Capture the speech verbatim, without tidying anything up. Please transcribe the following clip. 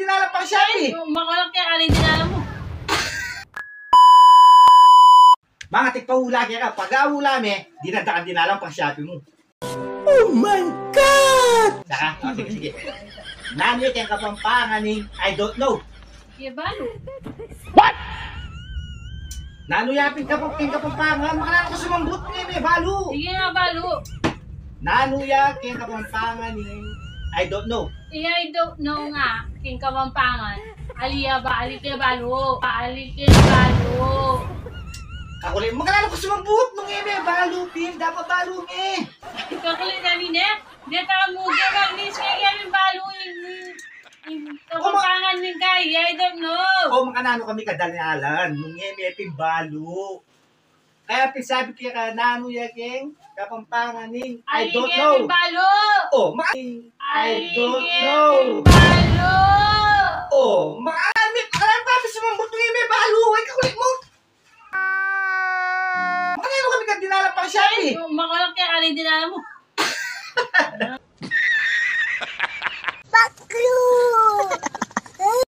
Dinalan pang Shopee. Makulak kaya ka rin dinalan mu. Mga tikpaula kaya ka, pag-aula me, dinadakan dinalan pang Shopee mu. Oh my God! Saka, o, sige, sige. Nanu ya keng Kapampangan ning I don't know? Kaya balu. Nanu ya pin Kapam-, keng Kapampangan? Makananu ka sumambut, e me balu. Sige nga, balu. Nanu ya keng Kapampangan ning I don't know? I don't know nga keng Kapampangan. Ali ya ba, ali ke balu. Ali ke balu. Kakulit, makananu ka sumambut nung e me balu pin? Dapat balu me. Kakulit na nine. Deta mu, deta mu, sige, kaya mi balu, ini, ini, Kapampangan ning kaya, I don't know. O, makananu kami ka dinalan nung e me pin balu? Kaya pin sabi ke ka, nanu ya keng Kapampangan ning I don't know? Balu. O, ma-, I don't know. Balu. O, makananu, makananu pa pin sumambut nung e me balu? Ay, kakulit mu. Makananu kami ka dinalan pang Shopee? Makulak kaya ka rin dinalan mu.